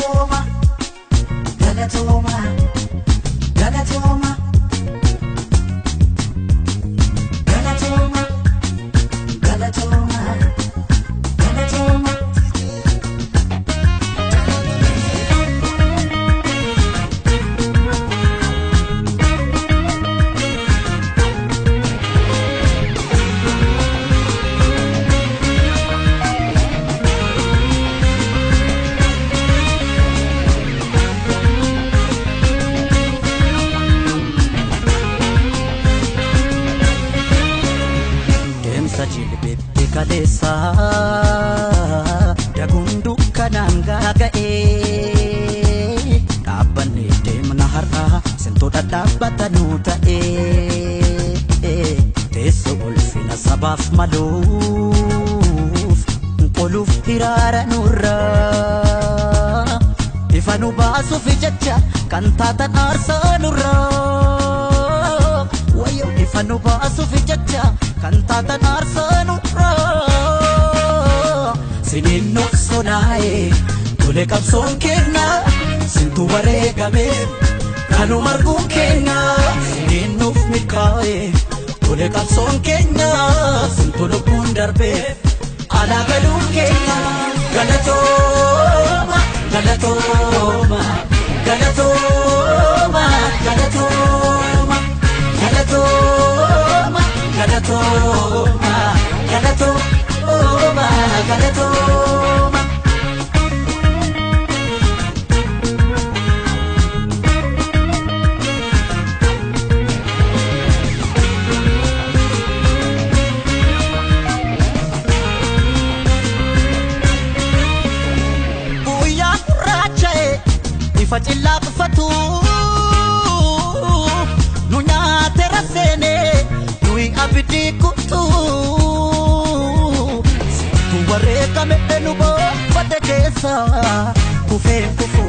Galatoma, Galatoma, Galatoma, Galatoma, Galatoma, Galatoma. Jilbeetti kaleessa daguun dukkanaan gaaga'ee dhaabbannee deemna har'a sintoota dhaabbatanuu ta'ee teessoo ulfina sabaaf maluuf qoluuf hiraara nurra ifa nu baasuuf jecha kan taatan aarsaa nurra wayyoo ifa nu baasuuf jecha kan taatan aarsaa nurra siniin noqsonaaye tole qabsoon kenna sintu wareegame kanuma arguun kenna siniin nuuf milkaa'e tole qabsoon kenna sintu lubbuun darbe alaa galuun kenna. Galatooma, galatooma, galatooma, galatooma, galatooma, Galatoma, Galatoma, Galatoma. Guyyaa gurraacha'e ifa cillaa qufatu nu nyaate raseenee nuyi abidii kutu sintu wareegame nu boonfate keessa kufeen kufu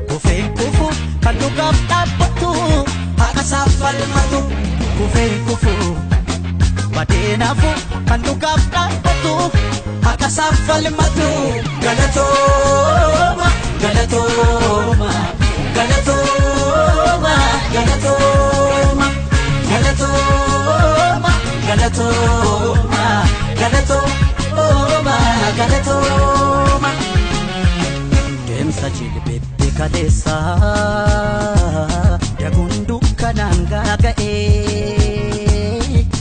kufeen kufu kan dhugaaf dhaabbatu haqa isaaf falmatu kufeen kufu badeenaafu kan dhugaaf dhaabbatu haqa isaaf falmatu. Galatooma, galatooma, galatooma, galatooma, Galatoma, Galatoma, Galatoma, Galatoma. Deemsa jilbeetti kaleessa daguun dukkanaan gaaga'ee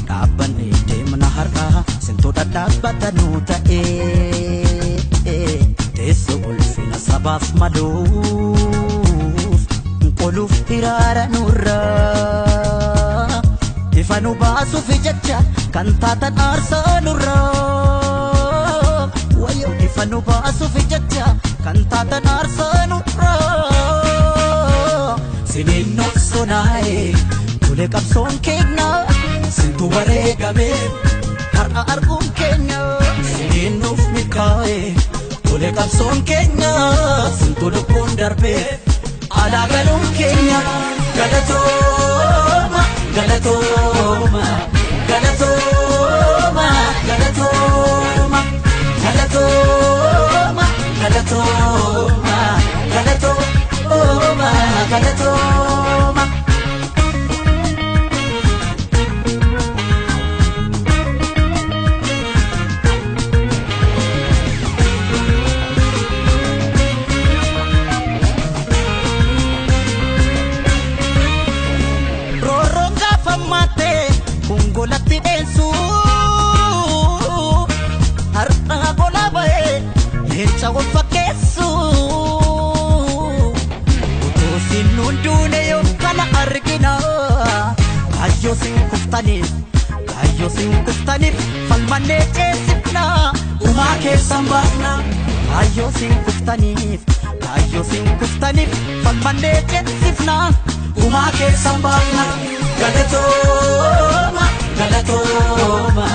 dhaabbannee deemna har'a sintoota dhaabbatanuu ta'ee teessoo ulfina sabaaf maluuf qoluuf hiraara nurra ifa nu baasuuf jecha kan taatan aarsaa nurra wayyoo ifa nu baasuuf jecha kan taatan aarsaa nurra siniin noqsonaaye tole qabsoon keenya sintu wareegame har'a arguun keenya siniin nuuf milkaa'e tole qabsoon keenya sintu lubbuun darbe alaa galuun keenya. Galatooma, Galatoma, Galatoma, Galatoma, Galatoma, Galatoma, Galatoma, Galatoma. Roorroon gaafa maatee kungolatti dheensu har'a gola ba'ee leenca wal fakkeessu utuu sin hunduune yoo kana argina kaayyoo sin kuftaniif kaayyoo sin kuftaniif falmannee ceesifna umaa keessan baafna kaayyoo sin kuftaniif kaayyoo sin kuftaniif falmannee ceesifna umaa keessan baafna. Galatoma, Galatoma,